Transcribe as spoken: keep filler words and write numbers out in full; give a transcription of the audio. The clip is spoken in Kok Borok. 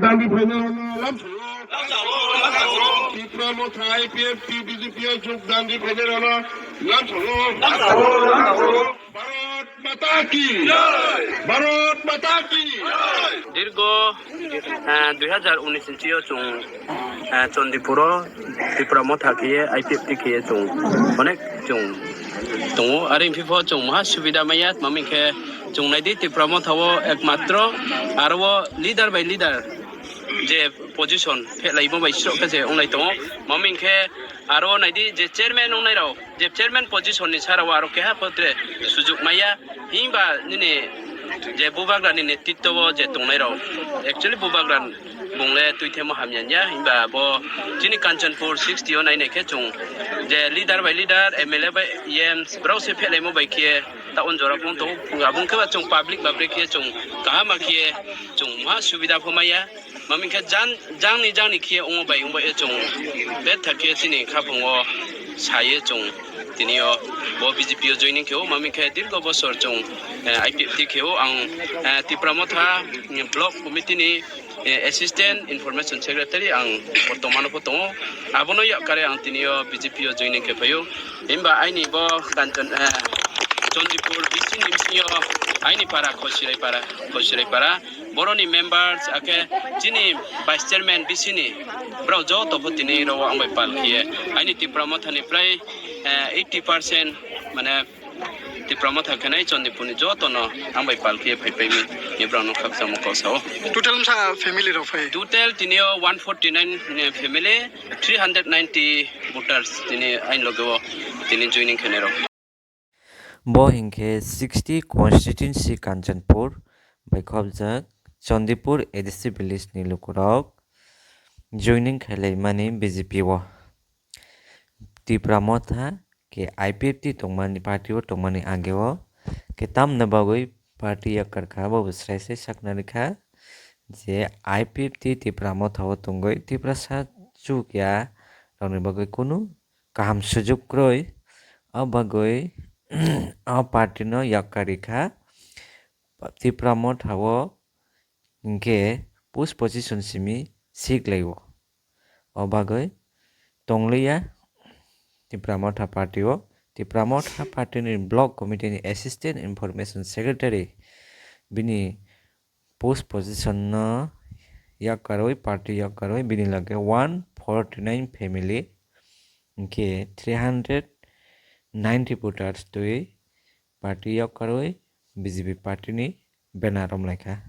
Dandi phainai rano lamsao. Tipra Motha I P F T B J P o jog dandi phainai rano lamsao. Bharat Mata ki. Bharat Mata ki. Dirgo, eh, dui hajar unis inchi o chwng, eh, Chandipuro Tipra Motha khiye I P F T khiye chwng onek chwng tongo. Are phiphano chwng maha subida maya, maming khe chwng naidi Tipra Motha o ekmatro aro o leader by leader je position phelai bo bai srok khe je onglai tongo. Maming khe aro naidi je chairman ongnai rok, je chairman position ni sara o aro keha potre sujuk maya, himba nini je bubagra ni netritwo o je tongnai rok, actually bubagra bung le twi themo hamya ya, himba bo chini Kanchanpur sixty o nai nai khe chwng je leader by leader, M L A by M P brao se phelaimo bai khe ta on jora phone to abung khe ba chwng public ba bre khe chwng kaham ma khe chwng ma subida pho maya. Maming khe jan, jangni jangni khe ongmo bai ongbai chwng betha khe chini khaphang o saye chwng tini o bo B J P o joining khe o maming khe dirgo bosor chwng, eh, I P F T khe o ang, eh, Tipra Motha, mm, block committee ni, eh, assistant information secretary ang bortomano pho tongo. Abono yakkare ang tini o B J P o joining khe phaio. Himba aini bo Kanchan, eh, Chandipur B C ni bisingo aini para Khosirai para, Khosirai para. Boroni members, akhe chini vice chairman B C ni, borok joto pho tini rw ang bai pal khiye. Aini Tipra Motha ni prai, eh, eighty percent, mane, Tipra Motha khenai Chandipur ni joto no ang bai pal khiye phai phai mi, ni borok no khakchangma kok sao. Total sa family rok phai? Total tini o one forty nine, eh, family, three hundred ninety voters tini aini loge o tini joining khenai rok. Bo hinkhe sixty constituency Kanchanpur bai khopjak Chandipur A D C village ni lukurok joining khailaimani B J P o. Tipra Motha khe I P F T tongmani, party o tongmani age o khe tamni bagwi party yakarkha, bo bo srai srai sakna rikha je I P F T Tipra Motha o tongwi Tiprasa chukya rokni bagwi kunu kaham sujuk kwrwi, o bagwi o party no yakarwi kha. Tipra Motha o hinkhe post position simi sik lai o. O bagwi tongliya Tipra Motha party o. Tipra Motha party ni block committee ni assistant information secretary bini post position no yakarwi, party yakarwi bini lage one forty nine family, hinkhe three hundred ninety voters twi party yakarwi B J P party ni banner romlaikha.